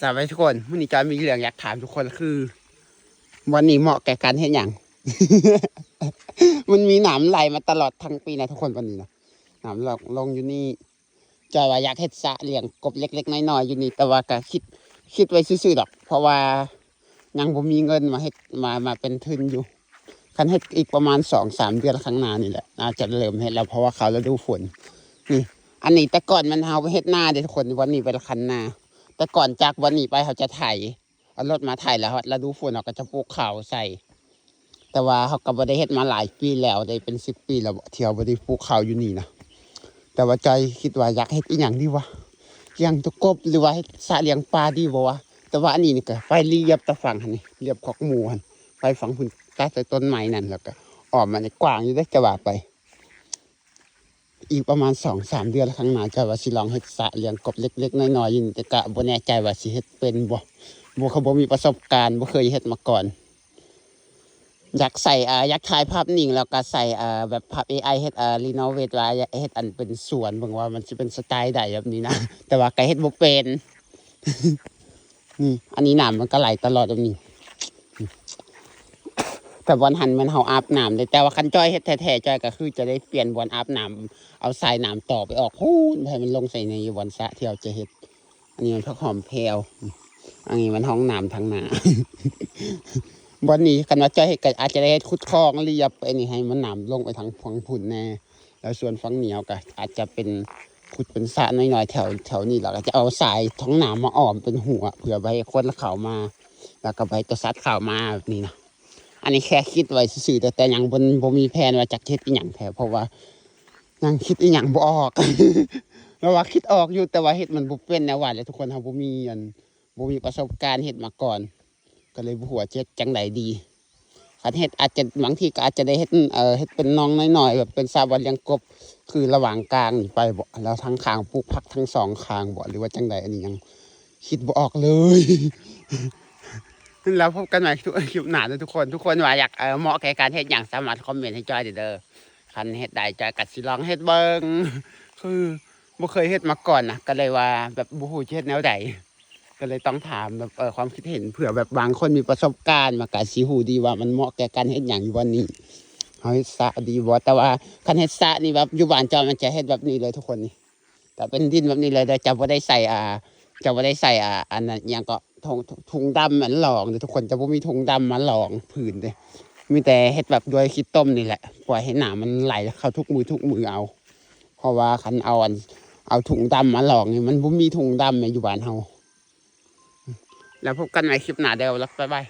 ສະບາຍດີທຸກຄົນ, ມື້ນີ້ຈອຍມີເລື່ອງຢາກຖາມທຸກຄົນ ຄືບ່ອນນີ້ເໝາະແກ່ການເຮັດຫຍັງ? ມັນມີໜາມໄຫຼມາຕະຫຼອດທັງປີນະທຸກຄົນ. ບ່ອນນີ້ນະ ໜາມລົງ ລົງຢູ່ນີ້. ຈອຍວ່າຢາກເຮັດສະລ້ຽງກົບເລັກໆນ້ອຍໆຢູ່ນີ້, ແຕ່ວ່າກະຄິດ ຄິດໄວ້ຊື່ໆດອກ ເພາະວ່າຍັງບໍ່ມີເງິນມາເຮັດ ມາ ມາເປັນທຶນຢູ່. ຄັນເຮັດອີກປະມານສອງສາມເດືອນຂ້າງໜ້ານີ້ແຫຼະ ໜ້າຈະເລີ່ມເຮັດແລ້ວ ເພາະວ່າເຂົ້າລະດູຝົນ. ນີ້ ອັນນີ້ແຕ່ກ່ອນມັນເຮົາເຮັດນາເດ້ທຸກຄົນ, ບ່ອນນີ້ເປັນຄັນນາ. ແຕ່ກ່ອນຈາກບ່ອນນີ້ໄປເຮົາຈະໄຖ ເອົາລົດມາໄຖ ແລ້ວຮອດລະດູຝົນເຮົາກໍຈະປູກເຂົ້າໃສ່. ແຕ່ວ່າເຮົາກໍບໍ່ໄດ້ເຮັດມາຫຼາຍປີແລ້ວ ໄດ້ເປັນສິບປີແລ້ວເບາະ ທີ່ເຮົາບໍ່ໄດ້ປູກເຂົ້າຢູ່ນີ້ນະ. ແຕ່ວ່າຈອຍຄິດວ່າຢາກເຮັດອີ່ຫຍັງດີວະ? ລ້ຽງຕົວກົບ ຫຼືວ່າເຮັດສະລ້ຽງປາດີບໍ່ວະ? ແຕ່ວ່າອັນນີ້ນີ້ກໍໄປລຽບຕາຝັ່ງຫັ້ນນີ້ ລຽບຄອກໝູຫັ້ນ ໄປຝັ່ງພຸ້ນ ຕັດໃສ່ຕົ້ນໄມ້ນັ້ນ ແລ້ວກໍອ້ອມມານີ້ ກວ້າງຢູ່ເດ້ ຈະວ່າໄປ. ອີກປະມານສອງສາມເດືອນຂ້າງໜ້າ ຈອຍວ່າຊິລອງເຮັດສະລ້ຽງກົບເລັກໆນ້ອຍໆຢູ່ນີ້ ແຕ່ກະບໍ່ແນ່ໃຈວ່າຊິເຮັດເປັນບໍ່ ບໍ່ ເຂົາບໍ່ມີປະສົບການ ບໍ່ເຄີຍເຮັດມາກ່ອນ. ຢາກໃສ່ ອາ ຢາກຖ່າຍພາບນິ່ງ ແລ້ວກະໃສ່ ອາ ແບບພາບເອໄອ ເຮັດ ອາ ຣີໂນເວດ ວ່າເຮັດອັນເປັນສວນເບິ່ງວ່າມັນຊິເປັນສະໄຕໃດແບບນີ້ນະ ແຕ່ວ່າກະເຮັດບໍ່ເປັນ. ນີ້ ອັນນີ້ນ້ຳມັນກໍໄຫຼຕະຫຼອດແບບນີ້. ແຕ່ບ່ອນຫັ້ນແມ່ນເຮົາອາບນ້ຳເດ້ ແຕ່ວ່າຄັນຈອຍເຮັດແທ້ໆ ຈອຍກໍຄືຈະໄດ້ປ່ຽນບ່ອນອາບນ້ຳ ເອົາສາຍນ້ຳຕໍ່ໄປອອກພຸ້ນ ໃຫ້ມັນລົງໃສ່ໃນບ່ອນສະທີ່ເຮົາຈະເຮັດ. ອັນນີ້ມັນຜັກຫອມແພວ ອັນນີ້ມັນຫ້ອງນ້ຳທາງໜ້າ. ບ່ອນນີ້ຄັນວ່າຈອຍເຮັດກໍອາດຈະໄດ້ເຮັດຂຸດຄອງລຽບໄປນີ້ ໃຫ້ມັນນ້ຳລົງໄປທາງຝັ່ງພຸ້ນແດ່. ແລ້ວສ່ວນຝັ່ງນີ້ເຮົາກໍອາດຈະເປັນ ຂຸດເປັນສະນ້ອຍໆແຖວ ແຖວນີ້ ແລ້ວກໍຈະເອົາສາຍທາງນ້ຳມາອ້ອມເປັນຮົ້ວ ເພື່ອບໍ່ໃຫ້ຄົນເຂົ້າມາ ແລ້ວກໍບໍ່ໃຫ້ຕົວສັດເຂົ້າມາແບບນີ້ນະ. ອັນນີ້ແຄ່ຄິດໄວ້ຊື່ໆ ແຕ່ ແຕ່ຍັງບໍ່ ບໍ່ມີແຜນວ່າຈະເຮັດອີ່ຫຍັງແທ້ ເພາະວ່າຍັງຄິດອີ່ຫຍັງບໍ່ອອກ. ແບບວ່າຄິດອອກຢູ່ ແຕ່ວ່າເຮັດມັນບໍ່ເປັນແນວວ່າແຫຼະທຸກຄົນ ເຮົາບໍ່ມີອັນ ບໍ່ມີປະສົບການເຮັດມາກ່ອນ ກໍເລີຍບໍ່ຮູ້ວ່າຈະເຮັດຈັ່ງໃດດີ. ຄັນເຮັດອາດຈະ ບາງທີກໍອາດຈະໄດ້ເຮັດ ເອີ ເຮັດເປັນໜອງນ້ອຍໆ ແບບເປັນສະບ່ອນລ້ຽງກົບ ຄືລະຫວ່າງກາງນີ້ໄປບໍ ແລ້ວທາງຂ້າງປູກຜັກທັງສອງຂ້າງບໍ ຫຼືວ່າຈັ່ງໃດ ອັນນີ້ຍັງຄິດບໍ່ອອກເລີຍ. ແລ້ວພົບກັນໃໝ່ຄລິບໜ້າເດີທຸກຄົນ. ທຸກຄົນວ່າຢາກ ເອີ ເໝາະແກ່ການເຮັດຫຍັງ ສາມາດຄອມເມັນໃຫ້ຈອຍໄດ້ເດີ. ຄັນເຮັດໄດ້ ຈອຍກໍຊິລອງເຮັດເບິ່ງ ຄືບໍ່ເຄີຍເຮັດມາກ່ອນນະ ກໍເລີຍວ່າແບບບໍ່ຮູ້ຈະເຮັດແນວໃດ. ກໍເລີຍຕ້ອງຖາມແບບ ເອີ ຄວາມຄິດເຫັນ ເພື່ອແບບບາງຄົນມີປະສົບການ ມັນກະຊິຮູ້ດີວ່າມັນເໝາະແກ່ການເຮັດຫຍັງຢູ່ບ່ອນນີ້ ເຮົາເຮັດສະດີບໍ່. ແຕ່ວ່າຄັນເຮັດສະນີ້ແບບຢູ່ບ້ານເຈົ້າມັນຈະເຮັດແບບນີ້ເລີຍທຸກຄົນນີ້ ຈະເປັນດິນແບບນີ້ເລີຍເດີ. ຈະບໍ່ໄດ້ໃສ່ ອ່າ ຈະບໍ່ໄດ້ໃສ່ ອ່າ ອັນນັ້ນ ອີ່ຫຍັງເກາະ ຖົງ ຖົງດຳອັນລອງເດີທຸກຄົນ ຈະບໍ່ມີຖົງດຳມາລອງພື້ນເດ້ ມີແຕ່ເຮັດແບບດ້ວຍຂີ້ຕົມນີ້ແຫຼະ ປ່ອຍໃຫ້ນ້ຳມັນໄຫຼເຂົ້າທຸກມື້ ທຸກມື້ເອົາ. ເພາະວ່າຄັນເອົາອັນ ເອົາຖົງດຳມາລອງນີ້ ມັນບໍ່ມີຖົງດຳແມ່ນຢູ່ບ້ານເຮົາ. ແລ້ວພົບກັນໃໝ່ຄລິບໜ້າເດີ ບາຍບາຍ.